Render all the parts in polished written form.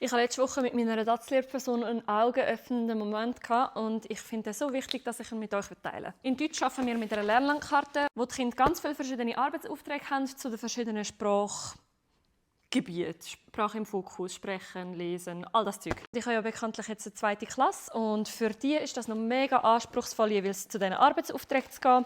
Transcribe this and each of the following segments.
Ich hatte letzte Woche mit meiner Ersatzlehrperson einen augenöffnenden Moment und ich finde es so wichtig, dass ich ihn mit euch teile. In Deutsch arbeiten wir mit einer Lernlandkarte, wo die Kinder ganz viele verschiedene Arbeitsaufträge haben zu den verschiedenen Sprachgebieten. Sprache im Fokus, Sprechen, Lesen, all das Zeug. Ich habe ja bekanntlich jetzt eine 2. Klasse und für die ist das noch mega anspruchsvoll, jeweils zu diesen Arbeitsaufträgen zu gehen.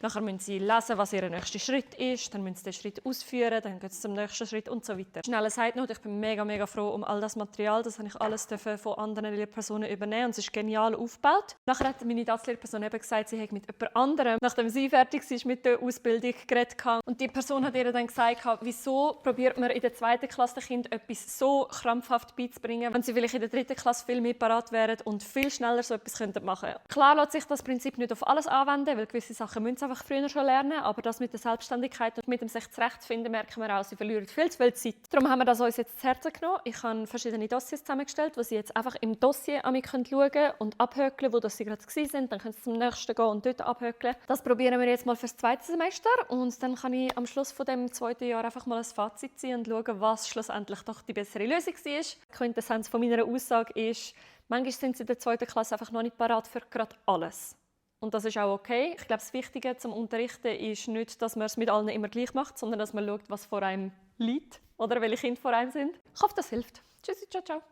Nachher müssen sie lesen, was ihr nächster Schritt ist, dann müssen sie den Schritt ausführen, dann gehen sie zum nächsten Schritt und so weiter. Schnelle Side-Note, ich bin mega froh um all das Material, das habe ich alles von anderen Lehrpersonen übernehmen und es ist genial aufgebaut. Nachher hat meine Lehrperson eben gesagt, sie hätte mit jemand anderem, nachdem sie fertig war mit der Ausbildung, geredet. Und die Person hat ihr dann gesagt, wieso probiert man in der 2. Klasse den Kindern etwas so krampfhaft beizubringen, wenn sie vielleicht in der 3. Klasse viel mehr parat wären und viel schneller so etwas machen könnten. Klar lässt sich das Prinzip nicht auf alles anwenden, weil gewisse Sachen müssen sie einfach früher schon lernen, aber das mit der Selbstständigkeit und mit dem sich zurechtfinden, merken wir auch, sie verlieren viel zu viel Zeit. Darum haben wir das uns jetzt zu Herzen genommen. Ich habe verschiedene Dossiers zusammengestellt, wo sie jetzt einfach im Dossier schauen können und abhökeln, wo sie gerade waren. Dann können sie zum nächsten gehen und dort abhökeln. Das probieren wir jetzt mal für das 2. Semester und dann kann ich am Schluss von dem 2. Jahr einfach mal ein Fazit ziehen und schauen, was schlussendlich doch die bessere Lösung war. Die Quintessenz von meiner Aussage ist, manchmal sind sie in der 2. Klasse einfach noch nicht parat für gerade alles. Und das ist auch okay. Ich glaube, das Wichtige zum Unterrichten ist nicht, dass man es mit allen immer gleich macht, sondern dass man schaut, was vor einem liegt oder welche Kinder vor einem sind. Ich hoffe, das hilft. Tschüssi, ciao, ciao.